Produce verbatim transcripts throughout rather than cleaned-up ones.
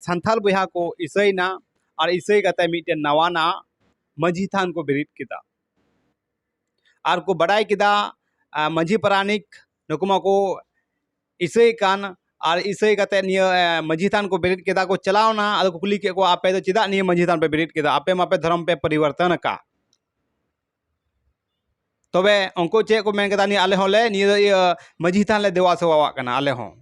ᱥᱟᱱᱛᱟᱞ ᱵᱚᱭᱦᱟ ᱠᱚ ᱤᱥᱟᱹᱭᱮᱱᱟ, ᱟᱨ ᱤᱥᱟᱹᱭ ᱠᱟᱛᱮ ᱢᱤᱫᱴᱮᱱ ᱱᱟᱣᱟᱱᱟᱜ ᱢᱟᱹᱡᱷᱤ ᱛᱷᱟᱱ ᱠᱚ ᱵᱮᱨᱮᱫ ᱠᱮᱫᱟ᱾ ᱟᱨ ᱠᱚ ᱵᱟᱰᱟᱭ ᱠᱮᱫᱟ, ᱟᱨ ᱢᱟᱹᱡᱷᱤ ᱯᱟᱨᱟᱱᱤᱠ ᱱᱩᱠᱩ ᱢᱟᱠᱚ ᱤᱥᱟᱹᱭ ᱠᱟᱱ, ᱟᱨ ᱤᱥᱟᱹᱭ ᱠᱟᱛᱮ ᱱᱤᱭᱟᱹ ᱢᱟᱹᱡᱷᱤ ᱛᱷᱟᱱ ᱠᱚ ᱵᱮᱨᱮᱫ ᱠᱮᱫᱟ᱾ ᱠᱚ ᱪᱟᱞᱟᱣᱱᱟ, ᱟᱫᱚ ᱠᱚ ᱠᱩᱞᱤ ᱠᱮᱫ ᱠᱚᱣᱟ, ᱟᱯᱮ ᱫᱚ ᱪᱮᱫᱟᱜ ᱱᱤᱭᱟᱹ ᱢᱟᱹᱡᱷᱤ ᱛᱷᱟᱱ ᱯᱮ ᱵᱮᱨᱮᱫ ᱠᱮᱫᱟ? ᱟᱯᱮ ᱢᱟᱯᱮ ᱫᱷᱚᱨᱚᱢ ᱯᱮ ᱯᱚᱨᱤᱵᱚᱨᱛᱚᱱ ᱟᱠᱟᱫ᱾ ᱛᱚᱵᱮ ᱩᱱᱠᱩ ᱪᱮᱫ ᱠᱚ ᱢᱮᱱ ᱠᱮᱫᱟ? ᱱᱤᱭᱟᱹ ᱟᱞᱮ ᱦᱚᱸᱞᱮ, ᱱᱤᱭᱟᱹ ᱫᱚ ᱤᱭᱟᱹ ᱢᱟᱹᱡᱷᱤ ᱛᱷᱟᱱ ᱞᱮ ᱫᱮᱵᱟ ᱥᱮᱵᱟᱣᱟᱜ ᱠᱟᱱᱟ᱾ ᱟᱞᱮ ᱦᱚᱸ,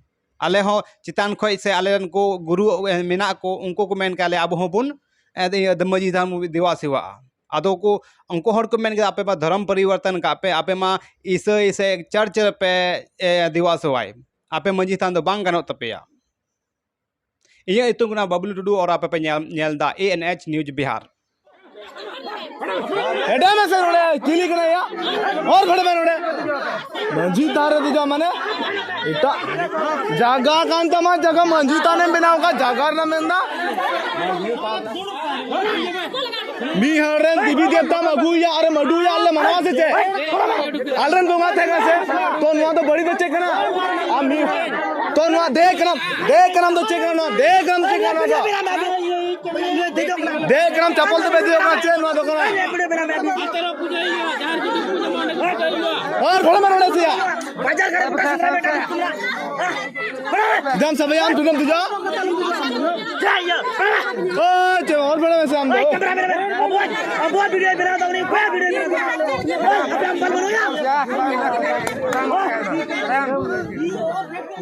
ᱟᱞᱮ ᱦᱚᱸ ᱪᱮᱛᱟᱱ ᱠᱷᱚᱡ ᱥᱮ ᱟᱞᱮ ᱨᱮᱱ ᱠᱚ ᱜᱩᱨᱩ ᱢᱮᱱᱟᱜ ᱠᱚ, ᱩᱱᱠᱩ ᱠᱚ ᱢᱮᱱ ᱠᱮᱫᱟ, ᱟᱞᱮ ᱟᱵᱚ ᱦᱚᱸᱵᱚᱱ ᱮ, ᱤᱭᱟᱹ ᱢᱟᱹᱡᱷᱤ ᱛᱷᱟᱱ ᱵᱚᱱ ᱫᱮᱵᱟ ᱥᱮᱵᱟᱜᱼᱟ᱾ ᱟᱫᱚ ᱠᱚ, ᱩᱱᱠᱩ ᱦᱚᱲ ᱠᱚ ᱢᱮᱱ ᱠᱮᱫᱟ, ᱟᱯᱮ ᱢᱟ ᱫᱷᱚᱨᱚᱢ ᱯᱚᱨᱤᱵᱚᱨᱛᱚᱱ ᱠᱟᱜ ᱯᱮ, ᱟᱯᱮ ᱢᱟ ᱤᱥᱟᱹᱭ ᱥᱮ ᱪᱟᱨᱪ ᱨᱮᱯᱮ ᱮ, ᱫᱮᱵᱟ ᱥᱮᱵᱟᱭ, ᱟᱯᱮ ᱢᱟᱹᱡᱷᱤ ᱛᱷᱟᱱ ᱫᱚ ᱵᱟᱝ ᱜᱟᱱᱚᱜ ᱛᱟᱯᱮᱭᱟ᱾ ᱤᱧᱟᱹᱜ ᱧᱩᱛᱩᱢ ᱠᱟᱱᱟ ᱵᱟᱵᱞᱩ ᱴᱩᱰᱩ, ᱟᱨ ᱟᱯᱮ ᱯᱮ ᱧᱮᱞ, ᱧᱮᱞ ᱫᱟ ᱮ ᱮᱱ ᱮᱭᱤᱪ News ᱵᱤᱦᱟᱨ᱾ ᱮᱰᱮ ᱢᱮᱥᱮ ᱱᱚᱰᱮ, ᱪᱤᱞᱤ ᱠᱟᱱᱟᱭᱟ? ᱦᱚᱨ ᱯᱷᱮᱰ ᱢᱮ ᱱᱚᱰᱮ᱾ ᱢᱟᱹᱡᱷᱤ ᱛᱷᱟᱱ ᱨᱮ ᱫᱮᱡᱚᱜ ᱢᱟᱱᱮ ᱮᱴᱟᱜ ᱡᱟᱭᱜᱟ ᱠᱟᱱ ᱛᱟᱢᱟ, ᱡᱟᱭᱜᱟ ᱢᱟᱹᱡᱷᱤ ᱛᱷᱟᱱᱮᱢ ᱵᱮᱱᱟᱣ ᱠᱟᱜ, ᱡᱟᱭᱜᱟ ᱨᱮᱱᱟᱜ ᱢᱮᱱᱫᱟ᱾ ᱢᱤᱫ ᱦᱚᱲ ᱨᱮᱱ ᱫᱮᱵᱤ ᱫᱮᱵᱛᱟᱢ ᱟᱹᱜᱩᱭᱟ ᱟᱨᱮᱢ ᱟᱹᱰᱩᱭᱟ, ᱟᱞᱮ ᱢᱟᱱᱟᱣᱟ ᱥᱮ ᱪᱮᱫ? ᱟᱞᱮᱨᱮᱱ ᱵᱚᱸᱜᱟ ᱛᱟᱦᱮᱸ ᱠᱟᱱᱟ ᱥᱮ? ᱛᱚ ᱱᱚᱣᱟ ᱫᱚ ᱵᱟᱹᱲᱤᱡ ᱫᱚ ᱪᱮᱫ ᱠᱟᱱᱟ? ᱟᱢ ᱢᱤᱫ, ᱛᱚ ᱱᱚᱣᱟ ᱫᱮᱡ ᱠᱟᱱᱟᱢ, ᱫᱮᱡ ᱠᱟᱱᱟᱢ ᱫᱚ ᱪᱮᱫ ᱠᱟᱱᱟ? ᱱᱚᱣᱟ ᱫᱮᱡ ᱠᱟᱱᱟᱢ ᱪᱮᱫ ᱠᱟᱱᱟ? ᱱᱚᱣᱟ ᱫᱚ ᱫᱮᱡ ᱠᱟᱱᱟᱢ, ᱪᱟᱯᱚᱞ ᱛᱮᱯᱮ ᱫᱮᱡᱚᱜ ᱠᱟᱱᱟ, ᱪᱮᱫ ᱱᱚᱣᱟ ᱫᱚ ᱠᱟᱱᱟ? ᱟᱨ ᱵᱷᱚᱲ ᱢᱮ ᱱᱚᱰᱮ ᱥᱮᱭᱟ᱾ ᱵᱟᱡᱟᱨ ᱜᱷᱟᱴ ᱯᱩᱨᱟᱹ ᱥᱮᱸᱫᱽᱨᱟ ᱵᱮᱴᱟ᱾ ᱡᱟᱢ ᱥᱟᱵᱮᱭᱟᱢ ᱛᱩᱱᱟᱹᱢ ᱫᱮᱡᱚᱜ? ᱪᱮᱫ ᱤᱭᱟᱹ? ᱳᱭ, ᱪᱮᱫ ᱦᱚᱲ ᱵᱮᱲᱟ ᱢᱮᱥᱮ ᱟᱢ ᱫᱚ? ᱳᱭ, ᱠᱮᱢᱮᱨᱟ ᱢᱮᱱ, ᱟᱵᱚᱣᱟᱜ, ᱟᱵᱚᱣᱟᱜ ᱵᱷᱤᱰᱤᱭᱳ ᱵᱮᱱᱟᱣ ᱫᱟ ᱩᱱᱤ, ᱚᱠᱚᱭᱟᱜ ᱵᱷᱤᱰᱤᱭᱳ ᱵᱮᱱᱟᱣ ᱫᱟ? ᱳᱭ, ᱟᱯᱮ ᱟᱢ ᱵᱟᱞ ᱵᱟᱹᱱᱩᱭᱟ?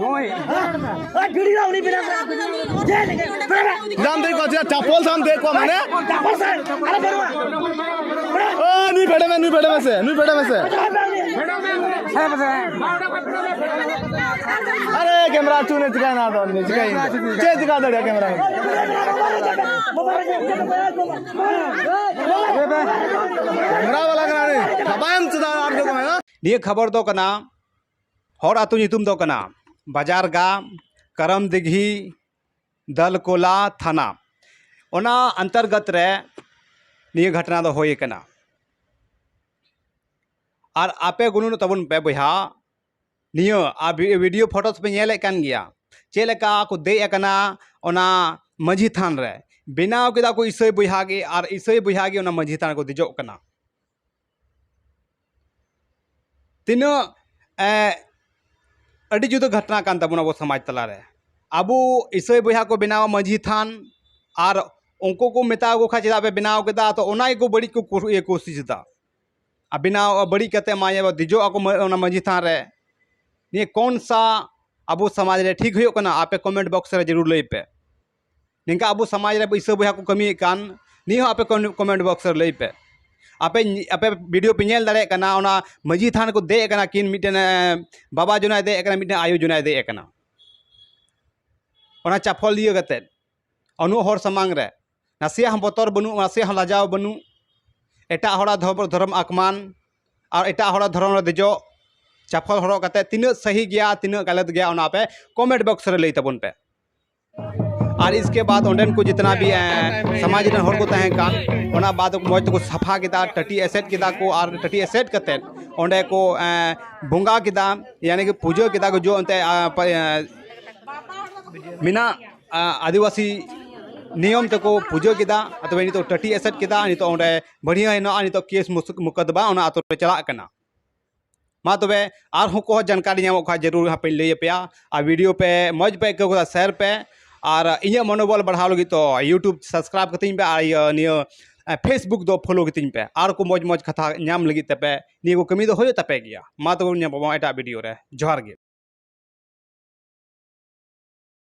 ᱱᱩᱭ᱾ ᱳᱭ, ᱵᱷᱤᱰᱤᱭᱳ ᱩᱱᱤ ᱵᱮᱱᱟᱣ ᱫᱟ᱾ ᱡᱮ ᱞᱮᱠᱟ, ᱵᱮᱱᱟᱣ᱾ ᱡᱟᱢ ᱫᱮ ᱠᱚ, ᱪᱮᱫ ᱪᱟᱯᱚᱞ ᱥᱟᱢ ᱫᱮ ᱠᱚ ᱢᱟᱱᱮ? ᱪᱟᱯᱚᱞ ᱥᱟᱢ, ᱟᱨᱮ ᱵᱟᱹᱱᱩᱜᱼᱟ᱾ ᱳᱭ, ᱱᱩᱭ ᱯᱷᱮᱰᱮ ᱢᱮ, ᱱᱩᱭ ᱯᱷᱮᱰᱮ ᱢᱮᱥᱮ, ᱱᱩᱭ ᱯᱷᱮᱰᱮ ᱢᱮᱥᱮ᱾ ᱦᱮᱸ, ᱵᱟᱥᱮ᱾ ᱟᱨᱮ, ᱠᱮᱢᱮᱨᱟ ᱪᱩᱱᱮ ᱪᱤᱠᱟᱹᱭᱮᱱᱟ ᱟᱫᱚ? ᱪᱤᱠᱟᱹᱭᱮᱱᱟ? ᱪᱮᱫ ᱪᱤᱠᱟ ᱫᱟᱲᱮᱭᱟᱜᱼᱟ ᱠᱮᱢᱮᱨᱟ ᱢᱮᱱ? ᱠᱮᱢᱮᱨᱟ ᱵᱟᱞᱟ ᱠᱟᱱᱟ ᱱᱩᱭ᱾ ᱪᱟᱵᱟᱭᱮᱱ ᱪᱮᱫᱟᱜ ᱟᱨ ᱫᱚ ᱠᱟᱱᱟ᱾ ᱱᱤᱭᱟᱹ ᱠᱷᱚᱵᱚᱨ ᱫᱚ ᱠᱟᱱᱟ ᱦᱚᱲ ᱟᱹᱛᱩ ᱧᱩᱛᱩᱢ ᱫᱚ ᱠᱟᱱᱟ ᱵᱟᱡᱟᱨ ᱜᱟᱢ, ᱠᱟᱨᱟᱢ ᱫᱤᱜᱷᱤ, ᱫᱟᱞᱠᱳᱞᱟ ᱛᱷᱟᱱᱟ, ᱚᱱᱟ ᱚᱱᱛᱚᱨᱜᱚᱛ ᱨᱮ ᱱᱤᱭᱟᱹ ᱜᱷᱚᱴᱚᱱᱟ ᱫᱚ ᱦᱩᱭ ᱟᱠᱟᱱᱟ᱾ ᱟᱨ ᱟᱯᱮ ᱜᱩᱱᱟᱹᱱᱚᱜ ᱛᱟᱵᱚᱱ ᱯᱮ ᱵᱚᱭᱦᱟ, ᱱᱤᱭᱟᱹ ᱟᱨ ᱵᱷᱤ-, ᱵᱷᱤᱰᱤᱭᱳ ᱯᱷᱳᱴᱳᱥ ᱯᱮ ᱧᱮᱞᱮᱫ ᱠᱟᱱ ᱜᱮᱭᱟ, ᱪᱮᱫ ᱞᱮᱠᱟ ᱠᱚ ᱫᱮᱡ ᱟᱠᱟᱱᱟ ᱚᱱᱟ ᱢᱟᱹᱡᱷᱤ ᱛᱷᱟᱱ ᱨᱮ᱾ ᱵᱮᱱᱟᱣ ᱠᱮᱫᱟ ᱠᱚ ᱤᱥᱟᱹᱭ ᱵᱚᱭᱦᱟ ᱜᱮ, ᱟᱨ ᱤᱥᱟᱹᱭ ᱵᱚᱭᱦᱟ ᱜᱮ ᱚᱱᱟ ᱢᱟᱹᱡᱷᱤ ᱛᱷᱟᱱ ᱨᱮᱠᱚ ᱫᱮᱡᱚᱜ ᱠᱟᱱᱟ᱾ ᱛᱤᱱᱟᱹᱜ, ᱮ, ᱟᱹᱰᱤ ᱡᱩᱫᱟᱹ ᱜᱷᱚᱴᱱᱟ ᱠᱟᱱ ᱛᱟᱵᱚᱱᱟ ᱟᱵᱚ ᱥᱚᱢᱟᱡᱽ ᱛᱟᱞᱟᱨᱮ᱾ ᱟᱵᱚ ᱤᱥᱟᱹᱭ ᱵᱚᱭᱦᱟ ᱠᱚ ᱵᱮᱱᱟᱣᱟ ᱢᱟᱹᱡᱷᱤ ᱛᱷᱟᱱ, ᱟᱨ ᱩᱱᱠᱩ ᱠᱚ ᱢᱮᱛᱟ ᱠᱚ ᱠᱷᱟᱱ, "ᱪᱮᱫᱟᱜ ᱯᱮ ᱵᱮᱱᱟᱣ ᱠᱮᱫᱟ?" ᱛᱚ ᱚᱱᱟ ᱜᱮᱠᱚ ᱵᱟᱹᱲᱤᱡ ᱠᱚ ᱠᱩᱨ-, ᱤᱭᱟᱹ ᱠᱳᱥᱤᱥ ᱮᱫᱟ᱾ ᱟᱨ ᱵᱮᱱᱟᱣ ᱵᱟᱹᱲᱤᱡ ᱠᱟᱛᱮ ᱢᱟ ᱫᱮᱡᱚᱜ ᱟᱠᱚ ᱢᱟ-, ᱚᱱᱟ ᱢᱟᱹᱡᱷᱤ ᱛᱷᱟᱱ ᱨᱮ᱾ ᱱᱤᱭᱟᱹ ᱠᱚᱱ ᱥᱟ ᱟᱵᱚ ᱥᱚᱢᱟᱡᱽ ᱨᱮ ᱴᱷᱤᱠ ᱦᱩᱭᱩᱜ ᱠᱟᱱᱟ? ᱟᱯᱮ comment box ᱨᱮ ᱡᱟᱹᱨᱩᱲ ᱞᱟᱹᱭ ᱯᱮ᱾ ᱱᱤᱝᱠᱟ ᱟᱵᱚ ᱥᱚᱢᱟᱡᱽ ᱨᱮ ᱤᱥᱟᱹ ᱵᱚᱭᱦᱟ ᱠᱚ ᱠᱟᱹᱢᱤᱭᱮᱫ ᱠᱟᱱ, ᱱᱤᱭᱟᱹ ᱦᱚᱸ ᱟᱯᱮ comment box ᱨᱮ ᱞᱟᱹᱭ ᱯᱮ᱾ ᱟᱯᱮ, ᱟᱯᱮ video ᱯᱮ ᱧᱮᱞ ᱫᱟᱲᱮᱭᱟᱜ ᱠᱟᱱᱟ, ᱚᱱᱟ ᱢᱟᱹᱡᱷᱤ ᱛᱷᱟᱱ ᱨᱮᱠᱚ ᱫᱮᱡ ᱟᱠᱟᱱᱟ ᱠᱤᱱ, ᱢᱤᱫᱴᱮᱱ, ᱮ, ᱵᱟᱵᱟ ᱡᱚᱱᱟᱭ ᱫᱮᱡ ᱟᱠᱟᱱᱟ, ᱢᱤᱫᱴᱮᱱ ᱟᱭᱳ ᱡᱚᱱᱟᱭ ᱫᱮᱡ ᱟᱠᱟᱱᱟ᱾ ᱚᱱᱟ ᱪᱟᱯᱚᱞ ᱤᱭᱟᱹ ᱠᱟᱛᱮᱫ, ᱩᱱᱟᱹᱜ ᱦᱚᱲ ᱥᱟᱢᱟᱝ ᱨᱮ ᱱᱟᱥᱮᱭᱟᱜ ᱦᱚᱸ ᱵᱚᱛᱚᱨ ᱵᱟᱹᱱᱩᱜ, ᱱᱟᱥᱮᱭᱟᱜ ᱦᱚᱸ ᱞᱟᱡᱟᱣ ᱵᱟᱹᱱᱩᱜ᱾ ᱮᱴᱟᱜ ᱦᱚᱲᱟᱜ ᱫᱷᱚᱨᱚᱢ, ᱫᱷᱚᱨᱚᱢ ᱟᱠᱢᱟᱱ ᱟᱨ ᱮᱴᱟᱜ ᱦᱚᱲᱟᱜ ᱫᱷᱚᱨᱚᱢ ᱨᱮ ᱫᱮᱡᱚᱜ, ᱪᱟᱯᱚᱞ ᱦᱚᱨᱚᱜ ᱠᱟᱛᱮ ᱛᱤᱱᱟᱹᱜ ᱥᱟᱹᱦᱤ ᱜᱮᱭᱟ, ᱛᱤᱱᱟᱹᱜ ᱜᱟᱞᱟᱛ ᱜᱮᱭᱟ, ᱚᱱᱟ ᱟᱯᱮ comment box ᱨᱮ ᱞᱟᱹᱭ ᱛᱟᱵᱚᱱ ᱯᱮ᱾ ᱟᱨ ᱤᱥᱠᱮ ᱵᱟᱫ ᱚᱸᱰᱮᱱ ᱠᱚ ᱡᱤᱛᱱᱟ ᱵᱷᱤ, ᱮ, ᱥᱚᱢᱟᱡᱽ ᱨᱮᱱ ᱦᱚᱲ ᱠᱚ ᱛᱟᱦᱮᱸ ᱠᱟᱱ, ᱚᱱᱟ ᱵᱟᱫ ᱢᱚᱡᱽ ᱛᱮᱠᱚ ᱥᱟᱯᱷᱟ ᱠᱮᱫᱟ, ᱴᱟᱹᱴᱤ ᱮᱥᱮᱫ ᱠᱮᱫᱟ ᱠᱚ, ᱟᱨ ᱴᱟᱹᱴᱤ ᱮᱥᱮᱫ ᱠᱟᱛᱮ ᱚᱸᱰᱮ ᱠᱚ, ᱮ, ᱵᱚᱸᱜᱟ ᱠᱮᱫᱟ, ᱭᱟᱱᱤ ᱠᱤ ᱯᱩᱡᱟᱹ ᱠᱮᱫᱟ ᱠᱚ, ᱡᱚ ᱚᱱᱛᱮ, ᱟ, ᱯᱟ-, ᱮ, ᱢᱮᱱᱟᱜ, ᱟ, ᱟᱹᱫᱤᱵᱟᱹᱥᱤ ᱱᱤᱭᱚᱢ ᱛᱮᱠᱚ ᱯᱩᱡᱟᱹ ᱠᱮᱫᱟ᱾ ᱟᱫᱚ ᱱᱤᱛᱚᱜ ᱴᱟᱹᱴᱤ ᱮᱥᱮᱫ ᱠᱮᱫᱟ, ᱱᱤᱛᱚᱜ ᱚᱸᱰᱮ ᱵᱟᱹᱲᱤᱭᱟᱹ ᱦᱮᱱᱟᱜᱼᱟ, ᱱᱤᱛᱚᱜ case ᱢᱩᱥ-, ᱢᱩᱠᱟᱫᱢᱟ ᱚᱱᱟ ᱟᱛᱳ ᱨᱮ ᱪᱟᱞᱟᱜ ᱠᱟᱱᱟ᱾ ᱢᱟ ᱛᱚᱵᱮ ᱟᱨᱦᱚᱸ ᱠᱚ ᱡᱟᱱᱠᱟᱨᱤ ᱧᱟᱢᱚᱜ ᱠᱷᱟᱱ ᱡᱟᱹᱨᱩᱲ ᱦᱟᱸᱜ ᱯᱮ ᱞᱟᱹᱭ ᱟᱯᱮᱭᱟ᱾ ᱟᱨ video ᱯᱮ ᱢᱚᱡᱽ ᱯᱮ ᱟᱹᱭᱠᱟᱹᱣ ᱠᱟᱫᱟ, share ᱯᱮ, ᱟᱨ ᱤᱧᱟᱹᱜ ᱢᱚᱱᱳᱵᱚᱞ ᱵᱟᱲᱦᱟᱣ ᱞᱟᱹᱜᱤᱫ ᱛᱚ YouTube subscribe ᱠᱟᱹᱛᱤᱧ ᱯᱮ, ᱟᱨ ᱤᱭᱟᱹ ᱱᱤᱭᱟᱹ, ᱮ, Facebook ᱫᱚ follow ᱠᱟᱹᱛᱤᱧ ᱯᱮ᱾ ᱟᱨ ᱠᱚ ᱢᱚᱡᱽ ᱢᱚᱡᱽ ᱠᱟᱛᱷᱟ ᱧᱟᱢ ᱞᱟᱹᱜᱤᱫ ᱛᱮᱯᱮ ᱱᱤᱭᱟᱹ ᱠᱚ ᱠᱟᱹᱢᱤ ᱫᱚ ᱦᱩᱭᱩᱜ ᱛᱟᱯᱮ ᱜᱮᱭᱟ᱾ ᱢᱟ ᱛᱚᱵᱮ ᱧᱟᱯᱟᱢᱟ ᱮᱴᱟᱜ video ᱨᱮ᱾ ᱡᱚᱦᱟᱨ ᱜᱮ᱾